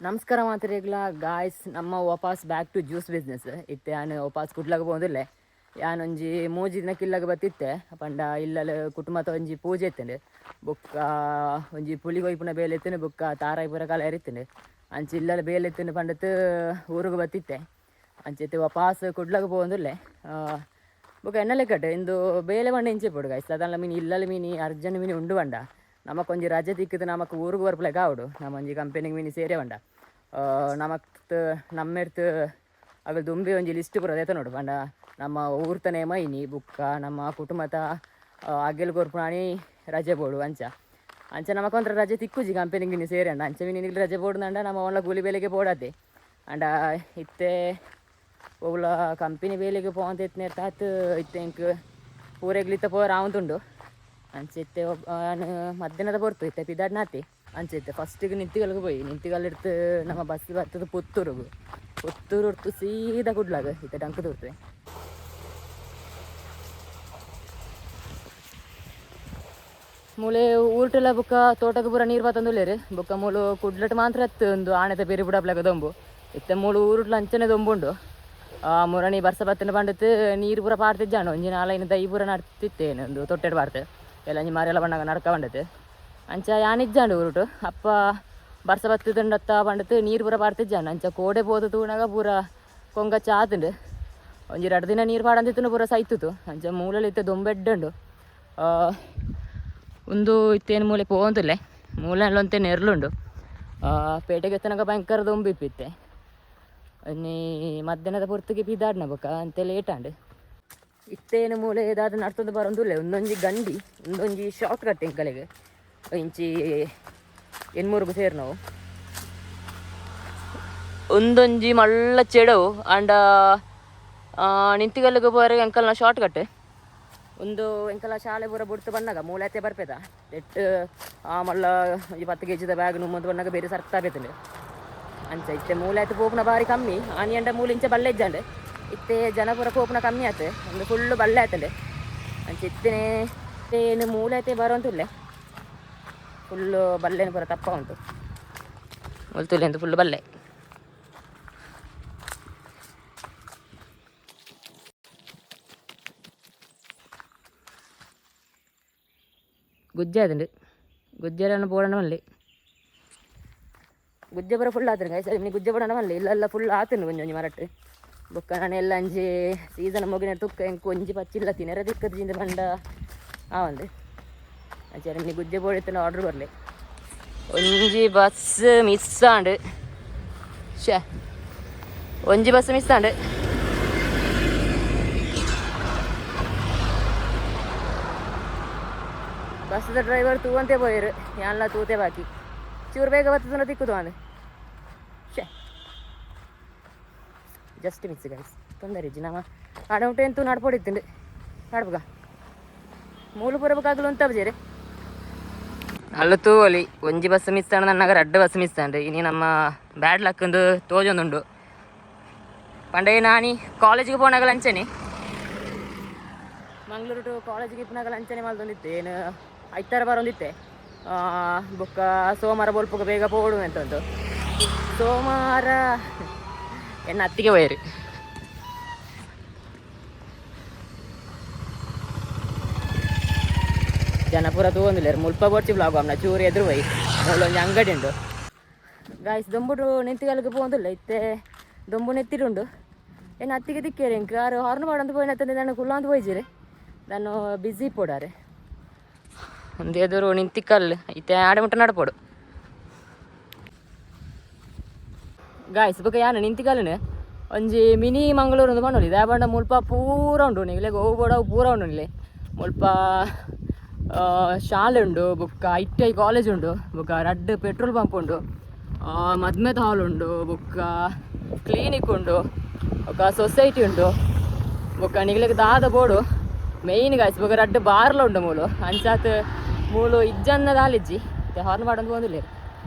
ನಮಸ್ಕಾರ ಮಾತ್ರೆಗ್ಲ ಗಾಯ್ಸ್, ನಮ್ಮ ವಾಪಸ್ ಬ್ಯಾಕ್ ಟು ಜ್ಯೂಸ್ ಬಿಸ್ನೆಸ್. ಇತ್ತೆ ಯಾನ್ ವಾಪಸ್ ಕುಡ್ಲಗ ಪೋಂದಿಲ್ಲೆ. ಯಾನೊಂಜಿ ಮೂಜಿ ದಿನ ಕಿಲ್ಲಗ ಬತ್ತಿತ್ತೆ. ಪಂಡ ಇಲ್ಲಲ್ ಕುಟುಂಬದ ಒಂಜಿ ಪೂಜೆ ಇತ್ತುಂಡು, ಬೊಕ್ಕ ಒಂಜಿ ಪುಲಿ ಕೊಯ್ಪುನ ಬೇಲೆ ಇತ್ತುಂಡು, ಬೊಕ್ಕ ತಾರಾಯಿ ಪೂರ ಕಲ ಇತ್ತುಂಡು. ಅಂಚ ಇಲ್ಲಲ್ ಬೇಲೆ ಇತ್ತುಂಡು ಪಂಡತ್ ಊರುಗು ಬತ್ತಿತ್ತೆ. ಅಂಚ ಇತ್ತೆ ವಾಪಸ್ ಕುಡ್ಲಗ ಪೋಂದುಲ್ಲೆ. ಬೊಕ್ಕ ಎನ್ನ ಲೆಕ್ಕಟ್ ಇಂದು ಬೇಲೆ ಪಂಡ ಇಂಚೆ ಪೋಡು ಗಾಯ್ಸ್. ಅದಲ್ಲ ಮೀನಿ ಇಲ್ಲಲ್ ಮೀನಿ ಅರ್ಜೆಂಟ್ ಮೀನಿ ಉಂಡು ಪಂಡ ನಮಕ್ ಒಂಜಿ ರಜೆ ತಿಕ್ಕಿದ್ ನಮಕ್ ಊರುಗು ಬರ್ಪುಲೆಕ ಆವಡು. ನಮ್ಮ ಒಂಜಿ ಕಂಪೆನಿಗೆ ಮೀನಿ ಸೇರೆ ಪಂಡ ನಮಕ್ ನಮ್ಮೆರ್ತ್ ಅಗಲ್ ದುಂಬೆ ಒಂಜಿ ಲಿಸ್ಟ್ ಪೂರ ದೆತೊನೊಡು. ಪಂಡ ನಮ್ಮ ಊರ್ತನೆ ಮೈನಿ ಬುಕ್ಕ ನಮ್ಮ ಕುಟುಂಬದ ಅಗೆಲ್ ಕೊರ್ಪುನಾನಿ ರಜೆ ಬೋಡು. ಅಂಚ ಅಂಚ ನಮಕ್ ಒಂಥರ ರಜೆ ತಿಕ್ಕುಜಿ ಕಂಪೆನಿಗೆ ಮಿನಿ ಸೇರಂಡ. ಅಂಚ ಮಿನಿ ರಜೆ ಬೋಡುಂಡ ನಮ್ಮ ಓನ್ಲ ಕೂಲಿ ಬೇಲೆಗೆ ಪೋಡಾತೆ. ಅಂಡ ಇತ್ತೆ ಒವ್ಲ ಕಂಪೆನಿ ಬೇಲೆಗೆ ಪೋವಂತ ಇತ್ತನೇರ್ತಾತ್ ಇತ್ತೆ ಎಂಕ್ ಪೂರೆಗ್ಲಿತ್ತ ಪೋರ ಆವಂತುಂಡು. ಅಂಚ ಇತ್ತೆ ಮಧ್ಯಾಹ್ನದ ಪೊರ್ತು, ಇತ್ತೆ ಪಿದಾಡ್ನಾತಿ. ಅಂಚ ಇತ್ತೆ ಫಸ್ಟಿಗೆ ನಿಂತಿಗಲ್ಗೆ ಪೋಯಿ, ನಿಂತಿಗಲ್ ಇಡ್ತು ನಮ್ಮ ಬಸ್ ಬರ್ತದೆ ಪುತ್ತೂರುಗು. ಪುತ್ತೂರು ಹೊರ್ತು ಸೀದಾ ಕುಡ್ಲಾಗ. ಇತ್ತೆ ಡಂಕ್ ತೂರ್ತದೆ. ಮೂಲೆ ಊರ್ಟೆಲ್ಲ ಬೊಕ್ಕ ತೋಟಕ್ಕೆ ಪೂರ ನೀರು ಬತ್ತೊಂದುಲ್ಲೇರು. ಬೊಕ್ಕ ಮೂಲು ಕುಡ್ಲಟ್ ಮಾತ್ರ ಅತ್ತು ಒಂದು ಆಣೆತ ಬೇರೆ ಬುಡಪ್ಲಕ ದೊಂಬು. ಇತ್ತೆ ಮೂಲು ಊರುಟ್ಲ ಅಂಚನೆ ದೊಂಬುಂಡು. ಮುರಣಿ ಬರ್ಸ ಬತ್ತಿನ ಪಂಡತ್ ನೀರು ಪೂರ ಪಾಡ್ತಿಜ್ಜಾಂಡು. ಒಂಜಿ ನಾಲೈನು ದೈ ಪೂರ ನಡ್ತಿತ್ತೇನು ಒಂದು ತೊಟ್ಟೆಡ್ ಪಾಡ್ತು ಎಲ್ಲ ಒಂಜಿ ಮರೆಲ್ಲ ಬಣ್ಣಗ ನಡ್ಕ ಬಂಡತ್. ಅಂಚ ಯಾನಿಜ್ಜಾಂಡು ಊರುಟು. ಅಪ್ಪ ಬರ್ಸ ಬತ್ತಿದಂಡತ್ತ ಪಂಡತ್ ನೀರು ಪೂರ ಪಾಡ್ತಿಜ್ಜಾಂಡು. ಅಂಚ ಕೋಡೆ ಪೋದು ತೂನಗ ಪೂರ ಕೊಂಗ ಚಾತುಂಡು. ಒಂಜಿ ರಡ್ಡ್ ದಿನ ನೀರು ಪಾಡಂದಿತ್ತು, ಪೂರ ಸೈತಿತ್ತು. ಅಂಚ ಮೂಲಲ್ಲಿ ಇತ್ತೆ ದೊಂಬೆಡ್ಡುಂಡು. ಒಂದು ಇತ್ತೇನು ಮೂಲೆ ಪೋವಂತಿಲ್ಲೆ, ಮೂಲೆ ಒಂತೆ ನೆರ್ಲುಂಡು. ಪೇಟೆಗೆ ಎತ್ತನಗ ಭಯಂಕರ ದೊಂಬು ಇಪ್ಪಿತ್ತೆ. ಇನ್ನಿ ಮಧ್ಯಾಹ್ನದ ಪೊರ್ತುಗೆ ಪಿದಾಡ್ನ ಬೊಕ್ಕ ಅಂತೆ ಲೇಟ್ ಆಂಡ್. ಇತ್ತೇನು ಮೂಲೆ ಏದಾದ್ರು ನಡ್ತೊಂದು ಬರೋಂದುಲ್ಲೆ. ಒಂದೊಂಜಿ ಗಂಡಿ, ಒಂದೊಂಜಿ ಶಾರ್ಟ್ ಕಟ್ ಎಂಕಲೆಗ್ ಇಂಚಿ ಎನ್ಮೂರುಗು ಸೇರ್ ನಾವು. ಒಂದೊಂಜಿ ಮಲ್ಲ ಚೆಡವು ಆಂಡ ನಿಂತಿಗಲ್ಲಿಗೆ ಪೋರೆ ಎಂಕಲ್ನ ಶಾರ್ಟ್ ಕಟ್. ಒಂದು ಎಂಕಲ ಶಾಲೆ ಪೂರ ಬುಡ್ತು ಬಣ್ಣಗ ಮೂಲೆ ಬರ್ಪೇದ ಎಟ್ಟು ಆ ಮಲ್ಲ ಈ 10 ಕೆಜಿದ ಬ್ಯಾಗ್ ನುಮ್ಮಂದು ಬಣ್ಣಗ ಬೇರೆ ಸರ್ತಾ ಬೇತಂಡು. ಅಂಚ ಇತ್ತೆ ಮೂಲೆ ಆಯ್ತು ಪೋಪುನ ಬಾರಿ ಕಮ್ಮಿ. ಆನಿಯಂಡ ಮೂಲೆ ಇಂಚ ಬಲ್ಲೆ ಇಜ್ಜಾಂಡ್. ಇತ್ತೆ ಜನ ಪೂರ ಪೋಪುನ ಕಮ್ಮಿ ಆತು, ಒಂದು ಫುಲ್ಲು ಬಲ್ಲೆ ಆತಂಡೆ. ಅಂಚ ಇತ್ತನೆ ಏನು ಮೂಲೆ ಆಯ್ತೆ ಬರೋಂತಿಲ್ಲೆ. ಫುಲ್ಲು ಬಲ್ಲೆನ ಪೂರ ತಪ್ಪ ಉಂಟು ಮುಲ್ತುಲ್ಲೆ ಅಂತ ಫುಲ್ಲು ಬಲ್ಲೆ. ಗುಜ್ಜೆ ಆತುಂಡು. ಗುಜ್ಜೆಲ್ಲ ಬೋಡಣ ಮಲ್ಲಿ ಗುಜ್ಜೆ ಪೂರ ಫುಲ್ ಆತುಂಡು ಗೈಸ್. ಮಿನಿ ಗುಜ್ಜೆ ಬೋಡಣ ಮಲ್ಲಿ ಇಲ್ಲೆಲ್ಲ ಫುಲ್ ಆತುಂಡು ಒಂಜಿ ಒಂಜಿ ಮರಟ್. ಬೊಕ್ಕ ನಾನು ಎಲ್ಲ ಅಂಜಿ ಸೀಸನ್ ಮುಗಿನ ತುಕ್ಕ ಎಂಕ್ ಒಂಜಿ ಪಚ್ಚಿಲ್ಲ ತಿನರೆ ತಿಕ್ಕದು ಜಿಂದ ಪಂಡ ಆವಂದು. ಅಂಚೆ ಮಿನಿ ಗುಜ್ಜೆ ಬೋಡಿತ್ತಂಡ ಆರ್ಡರ್ ಬರಲಿ. ಒಂಜಿ ಬಸ್ ಮಿಸ್ ಆಂಡ್. ಶೇ, ಒಂಜಿ ಬಸ್ ಮಿಸ್ ಆಂಡ್. ಬಸ್ದ ಡ್ರೈವರ್ ತೂವಂತೆ ಪೋಯೆರ್, ಯಾನ್ಲ ತೂತೆ ಬಾಕಿ. ಚೂರು ಬೇಗ ಬರ್ತದ ತಿಕ್ಕುದು ಅಂದ್. ಶೇ, ಜಸ್ಟ್ ಮಿಸ್ ಗೈಸ್. ತೊಂದರೆ ಇಜ್ಜಿ. ನಮ್ಮ ಆಡ ಎಂತೂ ನಡ್ಪೊಡಿತ್ತುಂಡು. ನಡ್ಪುಗ ಮೂಲು ಪೂರ ಉಂತ ಬಜೇರೆ ಅಲ್ಲ ತೂವಲಿ. ಒಂಜಿ ಬಸ್ ಮಿಸ್ ಆಂಡ್, ನನ್ನಗ ರಡ್ಡ್ ಬಸ್ ಮಿಸ್ ಆಂಡ್. ಇನಿ ನಮ್ಮ ಬ್ಯಾಡ್ ಲಕ್ ಒಂದು ತೋಜೊಂದುಂಡು. ಪಂಡ ನಾನಿ ಕಾಲೇಜಿಗೆ ಪೋನಾಗಲ ಅಂಚನೆ, ಮಂಗಳೂರು ಟು ಕಾಲೇಜಿಗೆ ಇಪ್ಪನಾಗಲ ಅಂಚನೆ ಮಲ್ತೊಂದಿತ್ತೆ. ಏನು ಐತಾರ ಬರೋಂದಿತ್ತೆ. ಬೊಕ್ಕ ಸೋಮವಾರ ಬೊಲ್ಪುಗ ಬೇಗ ಪೋಡು ಅಂತ ಉಂಟು. ಸೋಮವಾರ ಎನ್ನ ಅತ್ತಿಗೆ ಪೋಯೆರ್. ಜನ ಪೂರ ತೂವೊಂದುಲ್ಲೆರ್. ಮುಲ್ಪ ಬೊರ್ಚಿ ಬ್ಲಾಗ್ ಅಮ್ನ ಚೂರು ಎದುರು ಪೋಯಿ. ಮೂಲೊಂಜಿ ಅಂಗಡಿ ಉಂಡು ಗಾಯ್ಸ್. ದೊಂಬುಡು ನೆಂತಿಗಲ್ಗೆ ಪೋವೊಂದುಲ್ಲ. ಇತ್ತೆ ದೊಂಬು ನೆತ್ತಿರುಂಡು. ಏನು ಅತ್ತಿಗೆ ತಿಕ್ಕೇರಿ ಎಂಕ್ ಆರು ಹಾರ್ನ್ ಪಾಡೊಂದು ಪೋಯಿನತ್ತಂದೆ ನಾನು ಕುಲ್ಲಾಂದು ಪೋಯಿಜೆರ್. ನಾನು ಬಿಸಿ ಪೋಡಾರೆ. ಒಂದು ಎದುರು ನಿಂತಿಕ್ಕಲ್ ಇತ್ತೆ ಆಡೆ ಮುಟ್ಟ ನಡಪೋಡು ಗಾಯ್ಸ್. ಬೊಕ ಯಾನ್ ನಿಂತಿಕಲ್ನ್ ಒಂಜಿ ಮಿನಿ ಮಂಗಳೂರು ಒಂದು ಪಂಡೊಲಿ. ದಾಯೆ ಪಂಡ ಮುಲ್ಪ ಪೂರ ಉಂಡು. ನಿಗ್ಲೆಗ್ ಒವು ಬೋಡು ಅವು ಪೂರ ಉಂಡು ನಿಲೆ. ಮುಲ್ಪ ಶಾಲೆ ಉಂಡು, ಬೊಕ್ಕ I T I college ಉಂಡು, ಬೊಕ್ಕ ರಡ್ಡ್ ಪೆಟ್ರೋಲ್ ಪಂಪ್ ಉಂಡು, ಮದ್ಮೆದ ಹಾಲ್ ಉಂಡು, ಬೊಕ್ಕ ಕ್ಲಿನಿಕ್ ಉಂಡು, ಬೊಕ್ಕ ಸೊಸೈಟಿ ಉಂಡು, ಬೊಕ್ಕ ನಿಗ್ಲೆಗ್ ದಾದ ಬೋಡು ಮೇಯ್ನ್ ಗಾಯ್ಸ್. ಬೊಕ್ಕ ರಡ್ಡ್ ಬಾರ್ಲ ಉಂಡು ಮೂಲು. ಅಂಚಾತ್ ಮೂಲು ಇಜ್ಜನ್ನ ದಾಲಿಜ್ಜಿ. ಇತ್ತೆ ಹಾರ್ನ್ ಪಾಡೊಂದು ಪೋವೊಂದುಲ್ಲೆರ್.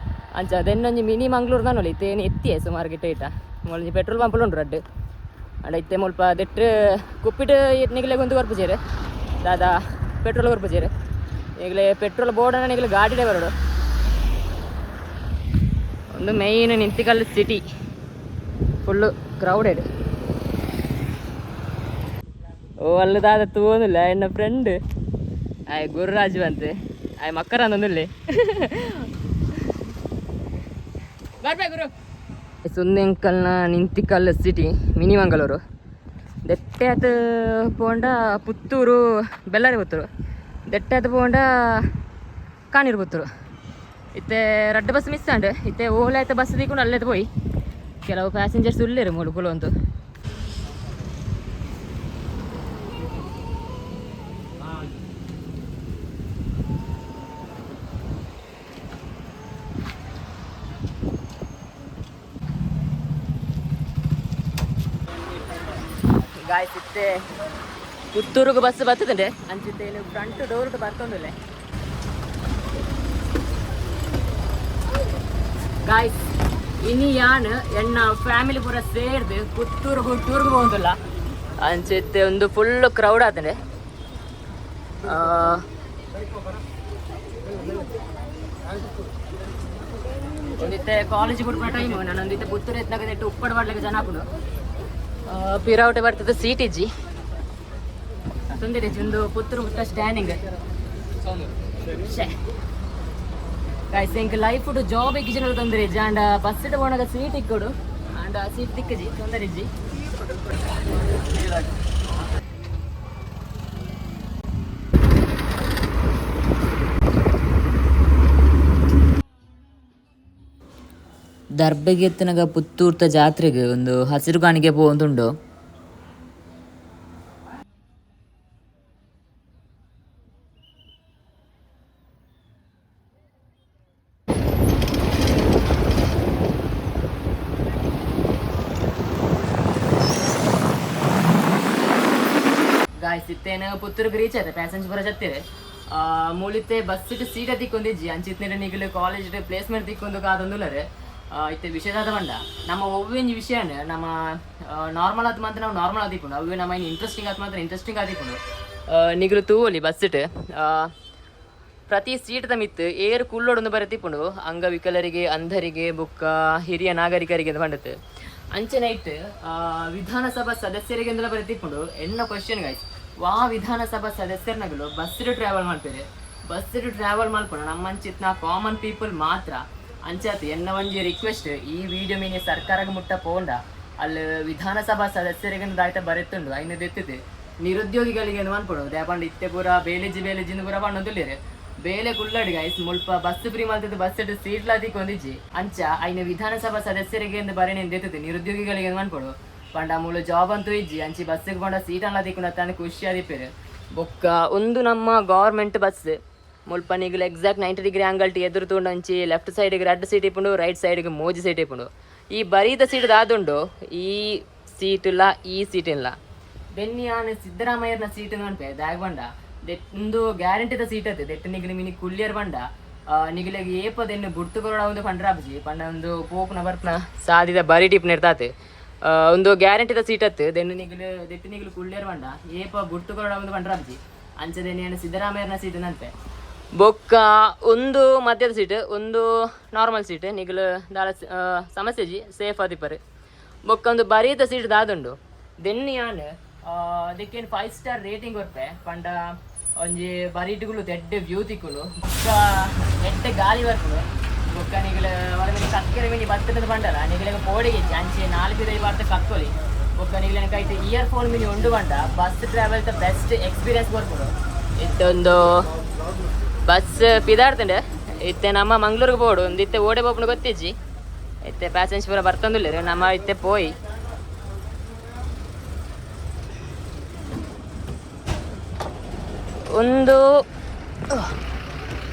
ಅಂಚ ಅದೆನ್ನೊಂಜಿ ಮಿನಿ ಮಂಗಳೂರು ದಾನೊಲಿ. ಇತ್ತೆ ಏನು ಎತ್ತಿಯೆ ಸುಮಾರು ಗಿಟ್ಟ ಇಟ್ಟ ಮೂಲೊಂಜಿ ಪೆಟ್ರೋಲ್ ಪಂಪ್ಲು ಉಂಡು ರಡ್ಡ್. ಅಂಡ ಇತ್ತೆ ಮುಲ್ಪ ದೆಟ್ಟ್ ಕುಪ್ಪಿಟ್ ನಿಗ್ಲೆಗ್ ಒಂದು ಕೊರ್ಪುಜೆರ್. ದಾದಾ ಪೆಟ್ರೋಲ್ ಕೊರ್ಪುಜೆರ್ ನಿಗ್ಲೆ. ಪೆಟ್ರೋಲ್ ಬೋರ್ಡನ ನಿಗ್ಲೆ ಗಾಡಿಡೇ ಬರೋಡು. ಒಂದು main Nintikal city full crowded. ಓ ಅಲ್ಲದಾದ ತೂವೊಂದಿಲ್ಲ ಎನ್ನ ಫ್ರೆಂಡ್ ಆಯ್ ಗುರುರಾಜ್ ಬಂತೆ ಆಯ್ ಮಕ್ಕರ ಅಂದೊಂದಿಲ್ಲ ಬರ್ಬೇ ಗುರು. ಸುಂದೆಂಕಲ್ನ ನಿಂತಿಕಲ್ ಸಿಟಿ ಮಿನಿ ಮಂಗಳೂರು ದೆಟ್ಟೆ ಆತ್ ಪೋಂಡ ಪುತ್ತೂರು ಬೆಳ್ಳಾರಿ ಪುತ್ತೂರು ದೆಟ್ಟೆ ಆತ್ ಪೋಂಡ ಕಾಣಿರು ಪುತ್ತೂರು. ಇತ್ತೆ ರಡ್ಡ್ ಬಸ್ ಮಿಸ್ ಆಂಡ್. ಇತ್ತೆ ಓಲೆ ಆಯ್ತು ಬಸ್ ದಿಕ್ಕೊಂಡು ಅಲ್ಲೇದು ಪೋಯಿ ಕೆಲವು ಪ್ಯಾಸೆಂಜರ್ಸ್ ಉಲ್ಲೇರು ಮೂಲು ಕುಲೊಂತು. ಗಾಯ್ಸ್ ಇತ್ತೆ ಪುತ್ತೂರುಗು ಬಸ್ ಬರ್ತದಂಡೆ ಅಂಚಿತ್ತೆ ಫ್ರಂಟ್ ಡೋರ್ ಬರ್ತೊಂದಿಲ್ಲ. ಗಾಯ್ಸ್ ಇನಿ ಯಾನ್ ಎನ್ನ ಫ್ಯಾಮಿಲಿ ಪೂರ ಸೇರ್ದು ಪುತ್ತೂರುಗು ಟೂರ್ಗು ಪೋವೊಂದುಲ್ಲ. ಅಂಚಿತ್ತೆ ಒಂದು ಫುಲ್ ಕ್ರೌಡ್ ಆತಂಡೆ. ಒಂದಿತ್ತೆ ಕಾಲೇಜ್ ಬಿಡ್ಪುನ ಟೈಮ್ ನಾನು ಒಂದಿತ್ತೆ ಪುತ್ತೂರು ಎತ್ನಾಗ ನೆಟ್ಟು ಉಪ್ಪಡ್ ಮಾಡ್ಲಿಕ್ಕೆ ಜನ ಆಪುಂಡು. ಪಿರೌಟೆ ಬರ್ತದೆ ಸೀಟ್ ಇಜ್ಜಿ ತೊಂದರೆ ಒಂದು ಪುತ್ತೂರು ಮುಟ್ಟ ಸ್ಟ್ಯಾಂಡಿಂಗ್. ಗಾಯ್ಸ್ ಎಂಕ್ ಲೈಫ್ ಜಾಬ್ ಇಜ್ಜಿನ ತೊಂದರೆ ಇಜ್ಜಿ ಆಂಡ ಬಸ್ ಪೋನಾಗ ಸೀಟ್ ಇಕ್ಕೊಡು ಆಂಡ ಸೀಟ್ ತಿಕ್ಕಜಿ ತೊಂದರೆ ಇಜ್ಜಿ. ದರ್ಬೆಗೆ ಎತ್ತನಗ ಪುತ್ತೂರ್ತ ಜಾತ್ರೆಗೆ ಒಂದು ಹಸಿರು ಕಾಣಿಕೆ ಪೋವೊಂದುಂಡು. ಗಾಯ್ಸ್ ಇತ್ತೇನು ಪುತ್ತೂರುಗ್ ರೀಚ್ ಆಯ್ತು ಪ್ಯಾಸೆಂಜರ್ ಪೂರ ಜತ್ತೇವೆ ಮೂಲಿತ್ತೆ ಬಸ್ ಸೀಟ ತಿಕ್ಕೊಂದಿಜ್ಜಿ ಅಂಚಿತ್ನೇರ ನಿಗಲು ಕಾಲೇಜ್ ಪ್ಲೇಸ್ಮೆಂಟ್ ತಿಕ್ಕೊಂದು ಕಾದೊಂದುಲ್ಲರೆ. ಇತ್ತೆ ವಿಷಯದಾದ ಬಂಡ ನಮ್ಮ ಒವ್ವೆಂಜಿ ವಿಷಯನ ನಮ್ಮ ನಾರ್ಮಲ್ ಆತ್ ಮಾತ್ರ ನಾವು ನಾರ್ಮಲ್ ಆದಿಪ್ಪುಂಡು ಅವೇ ನಮ್ಮ ಇಂಟ್ರೆಸ್ಟಿಂಗ್ ಆತ್ ಮಾತ್ರ ಇಂಟ್ರೆಸ್ಟಿಂಗ್ ಆದಿಪ್ಪುಂಡು. ನಿಗಲು ತೂವೊಲಿ ಬಸ್ ಪ್ರತಿ ಸೀಟ್ದ ಮಿತ್ತು ಏರು ಕುಲ್ಲೊಡೊಂದು ಬರೆತಿಪ್ಪುಂಡು ಅಂಗವಿಕಲರಿಗೆ ಅಂಧರಿಗೆ ಬುಕ್ಕ ಹಿರಿಯ ನಾಗರಿಕರಿಗೆ ಅಂತ ಪಂಡತ್. ಅಂಚನೆ ಇಟ್ಟು ವಿಧಾನಸಭಾ ಸದಸ್ಯರಿಗೆ ಅಂದಲ ಬರೆತಿಪ್ಪುಂಡು. ಎನ್ನ ಕ್ವಶನ್ ಗಾಯ್ಸ್, ವಾ ವಿಧಾನಸಭಾ ಸದಸ್ಯರ್ನಗಲು ಬಸ್ ಟ್ರಾವೆಲ್ ಮಾಡ್ತಾರೆ? ಬಸ್ ಟ್ರಾವೆಲ್ ಮಲ್ಪುಂಡು ನಮ್ಮಂಚಿತ್ನ ಕಾಮನ್ ಪೀಪಲ್ ಮಾತ್ರ. ಅಂಚಾತ್ ಎನ್ನ ಒಂಜಿ ರಿಕ್ವೆಸ್ಟ್, ಈ ವಿಡಿಯೋ ಮೀನಿ ಸರ್ಕಾರಕ್ಕೆ ಮುಟ್ಟ ಪೋಂಡ ಅಲ್ಲಿ ವಿಧಾನಸಭಾ ಸದಸ್ಯರಿಗೆ ದಾಯ್ತ ಬರೆತುಂಡು ಐನ ದೆತ್ತಿದೆ ನಿರುದ್ಯೋಗಿಗಳಿಗೆ ಮನ್ಪುಡು ದಾಪಂಡ ಇತ್ತೆ ಪೂರ ಬೇಲೆಜಿ ಬೇಲೆಜಿಂದ ಪೂರ ಪಂಡೊಂದುಲ್ಲೆರ್ ಬೇಲೆ ಕುಲ್ಲಡ್ ಗೈಸ್. ಮುಲ್ಪ ಬಸ್ ಫ್ರೀ ಮಲ್ತದ ಬಸ್ ಸೀಟ್ ಲಾ ತಿಕ್ಕೊಂದಿಜ್ಜಿ. ಅಂಚ ಐನ ವಿಧಾನಸಭಾ ಸದಸ್ಯರಿಗೆ ಬರೇನೆ ದೆತ್ತದೆ ನಿರುದ್ಯೋಗಿಗಳಿಗೆ ಮನ್ಪುಡು ಪಂಡ ಮೂಲು ಜಾಬ್ ಅಂತೂ ಇಜ್ಜಿ ಅಂಚಿ ಬಸ್ಸಿಗೆ ಪಂಡ ಸೀಟ್ ಅಲ್ಲ ತಿಕ್ಕೊಂಡ ತಾನೆ ಖುಷಿ ಆದಿಪ್ಪೆರ್. ಬೊಕ್ಕ ಒಂದು ನಮ್ಮ ಗೌರ್ಮೆಂಟ್ ಬಸ್ ಮುಲ್ಪ ನಿಗುಲು ಎಕ್ಸಾಕ್ಟ್ 90 ಡಿಗ್ರಿ ಆಂಗಲ್ ಎದುರು ತೂಂಡ ಅಂಚಿ ಲೆಫ್ಟ್ ಸೈಡ್ಗೆ ರಡ್ಡ್ ಸೀಟ್ ಇಪ್ಪುಂಡು, ರೈಟ್ ಸೈಡ್ಗೆ ಮೂಜಿ ಸೀಟ್ ಇಪ್ಪುಂಡು. ಈ ಬರೀದ ಸೀಟ್ ದಾದುಂಡು ಈ ಸೀಟ್ ಇಲ್ಲ ಈ ಸೀಟ್ ಇಲ್ಲ ಬೆನ್ನಿ ಆನ್ ಸಿದ್ದರಾಮಯ್ಯನ ಸೀಟ್ ಅನ್ಪೆ ದಾಗ್ ಬಂಡ ಉಂದು ಗ್ಯಾರಂಟಿದ ಸೀಟ್ ಅತ್ತೆ ದೆಟ್ಟ ನಿಗುಲು ಮಿನಿ ಕುಲ್ಲಿಯರ್ ಬಂಡ ನಿಗುಲೆಗ್ ಏಪ ದೆನ್ನು ಬುಡ್ತು ಕೊರಡ ಒಂದು ಪಂಡ್ರಾಬ್ಜಿ ಪಂಡ ಒಂದು ಪೋಪುನ ಬರ್ಪುನ ಸಾದಿದ ಬರಿ ಟಿಪ್ ನೆಡ್ತಾತೆ. ಒಂದು ಗ್ಯಾರಂಟಿದ ಸೀಟ್ ಅತ್ತು ದೆನ್ನು ನಿಗುಲು ದೆಟ್ಟು ನಿಗುಲು ಕುಳ್ಳಿಯರ್ ಬಂಡ ಏಪ ಬುಡ್ತು ಕೊರಡ ಒಂದು ಪಂಡ್ರಾಬ್ಜಿ ಅಂಚದೆನ್ನಿ ಸಿದ್ದರಾಮಯ್ಯನ ಸೀಟ್ ನಂತೆ. ಬೊಕ್ಕ ಒಂದು ಮಧ್ಯದ ಸೀಟ್ ಒಂದು ನಾರ್ಮಲ್ ಸೀಟ್ ನಿಗುಲು ದಾಲ ಸಮಸ್ಯೆ ಜಿ ಸೇಫ್ ಆದಿಪ್ಪರು. ಬೊಕ್ಕ ಒಂದು ಬರೀತ ಸೀಟ್ ದಾದುಂಡು ದೆನ್ನಿ ಯಾನ್ ದೆಕ್ಕೇನು 5 ಸ್ಟಾರ್ ರೇಟಿಂಗ್ ಕೊರ್ಪೆ ಪಂಡ ಒಂಜಿ ಬರೀಟುಗಳು ಎಡ್ಡೆ ವ್ಯೂ ತಿಕ್ಕುಂಡು ಬೊಕ್ಕ ಎಡ್ಡೆ ಗಾಳಿ ಬರ್ಪುಂಡು. ಬೊಕ್ಕ ನಿಗುಲು ಹೊರಗಡೆ ಕಕ್ಕೆರೆ ಮಿನಿ ಬತ್ತದ ಬಂಡಲ ನಿಗುಲೆಗ್ ಪೋಡಿಗೆ ಅಂಚೆ ನಾಲ್ಕು ದೈ ಬಾರ್ತ ಕಕ್ಕೊಲಿ. ಬೊಕ್ಕ ನಿಗುಲೆನ ಕೈಟ್ ಇಯರ್ ಫೋನ್ ಮಿನಿ ಉಂಡು ಬಂಡ bus travel the best experience ಕೊರ್ಪುಂಡು. ಇತ್ತೊಂದು ಬಸ್ ಪಿದಾಡ್ತುಂಡು ಇತ್ತೆ ನಮ್ಮ ಮಂಗ್ಳೂರಿಗೆ ಪೋಡು ಒಂದು ಇತ್ತೆ ಓಡೆ ಪೋಪುಂಡು ಗೊತ್ತಿಜ್ಜಿ. ಇತ್ತೆ ಪ್ಯಾಸೆಂಜರ್ ಪೂರ ಬರ್ತೊಂದುಲ್ಲೆರ್ ನಮ್ಮ ಇತ್ತೆ ಪೋಯಿ. ಒಂದು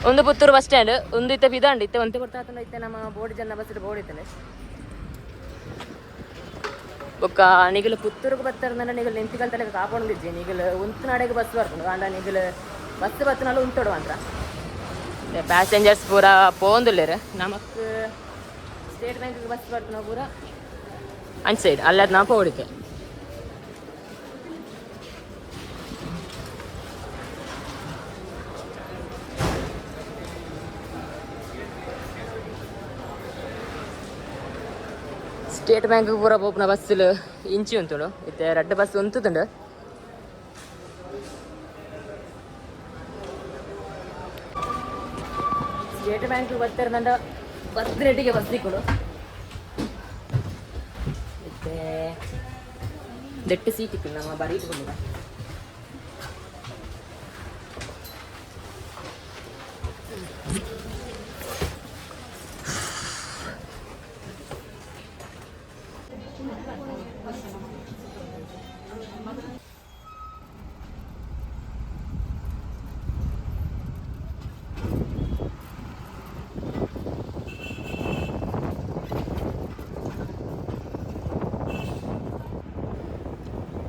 ಒಂದು ಪುತ್ತೂರು ಬಸ್ ಸ್ಟ್ಯಾಂಡ್ ಒಂದು ಇತ್ತೆ ಪಿದಾಂಡ್ ಇತ್ತೆ ಒಂತೆ ಕೊಡ್ತಾ ಇತ್ತೆ ನಮ್ಮ ಬೋರ್ಡ್ ಜನ ಬಸ್ ಬೋರ್ಡ್ ಇತ್ತಂಡೆ. ಬೊಕ್ಕ ನಿಗುಲು ಪುತ್ತೂರುಗು ಬತ್ತಾರಂದ್ರೆ ನಿಗುಲು ನಿಂತಿಕಲ್ ತಲೆಗೆ ಕಾಪೊಂದಿಜ್ಜಿ ನಿಗುಲು ಉಂತುನಾಡೆಗ್ ಬಸ್ ಬರ್ಪುಂಡು ಆಂಡ ನಿಗುಲು ಬಸ್ ಬತ್ತನಾಲ ಉಂತೊಡು ಮಾತ್ರ. ಪ್ಯಾಸೆಂಜರ್ಸ್ ಪೂರ ಪೋವೊಂದುಲ್ಲೆರ್ ನಮಕ್ ಸ್ಟೇಟ್ ಬ್ಯಾಂಕ್ ಬಸ್ ಬರ್ಪುನ ಪೂರ ಅಂಚ ಸೈಡ್ ಅಲ್ಲದ್ ನಾ ಪೋಡಿತ್ತೆ. ಸ್ಟೇಟ್ ಬ್ಯಾಂಕ್ ಪೂರ ಪೋಪುನ ಬಸ್ಸುಲು ಇಂಚಿ ಉಂತುಂಡು. ಇತ್ತೆ ರಡ್ಡ್ ಬಸ್ ಉಂತುದುಂಡು. ಸ್ಟೇಟ್ ಬ್ಯಾಂಕ್ ಬತ್ತಿರಂಡ ಬಸ್ ರೇಟಿಗೆ ಬಸ್ ತಿಕ್ಕುಂಡು. ಇತ್ತೆ ದೆಟ್ಟು ಸೀಟ್ ಇಕ್ಕುಂಡು, ನಮ್ಮ ಬರೀಟ್ ಇಟ್ಕೊಂಡು.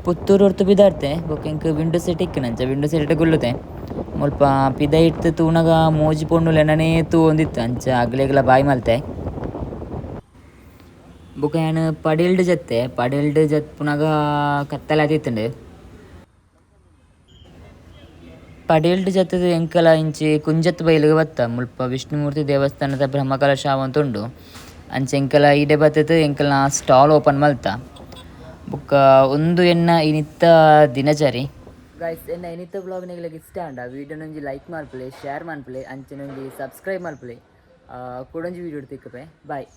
ಪುತ್ತೂರು ಹೊರ್ತು ಪಿದಾಡ್ತೆ. ಬೊಕ್ಕ ಎಂಕ್ ವಿಂಡೋ ಸೀಟ್ ಇಕ್ಕುನಂಚ ವಿಂಡೋ ಸೀಟ್ ಕುಲ್ಲುತೆ. ಮುಲ್ಪ ಪಿದಯಿಡ್ತ್ ತೂನಗ ಮೂಜಿ ಪೊಣ್ಣುಲು ಎನ್ನನೇ ತೂವೊಂದಿತ್ತು, ಅಂಚ ಅಗ್ಲೆಗ್ಲ ಬಾಯ್ ಮಲ್ತೆ. ಬೊಕ ಯಾನ್ ಪಡೀಲ್ಡ್ ಜತ್ತೆ. ಪಡೀಲ್ಡ್ ಜತ್ಪುನಗ ಕತ್ತಲೆ ಆದಿತ್ತುಂಡು. ಪಡೀಲ್ಡ್ ಜತ್ತುದು ಎಂಕಲ ಇಂಚಿ ಕುಂಜತ್ ಬೈಲಿಗೆ ಬತ್ತ. ಮುಲ್ಪ ವಿಷ್ಣುಮೂರ್ತಿ ದೇವಸ್ಥಾನದ ಬ್ರಹ್ಮಕಲಶ ಆವೊಂದುಂಡು. ಅಂಚ ಎಂಕಲ ಈಡೆ ಬತ್ತುದು ಎಂಕಲ್ನ ಸ್ಟಾಲ್ ಓಪನ್ ಮಲ್ತ. ಬೊಕ್ಕ ಉಂದು ಎನ್ನ ಇನಿತ್ತ ದಿನಚರಿ. ಗೈಸ್, ಎನ್ನ ಇನಿತ್ತ ಬ್ಲಾಗ್ ನಿಗ್ಲೆಗ್ ಇಷ್ಟ ಆಂಡ ವೀಡಿಯೋನೊಂಜಿ ಲೈಕ್ ಮಲ್ಪುಲೆ, ಶೇರ್ ಮಲ್ಪುಲೆ, ಅಂಚನೆ ಒಂಜಿ ಸಬ್ಸ್ಕ್ರೈಬ್ ಮಲ್ಪುಲೆ. ಕುಡೊಂಜಿ ವೀಡಿಯೋ ತಿಕ್ಕುಪೆ. ಬಾಯ್.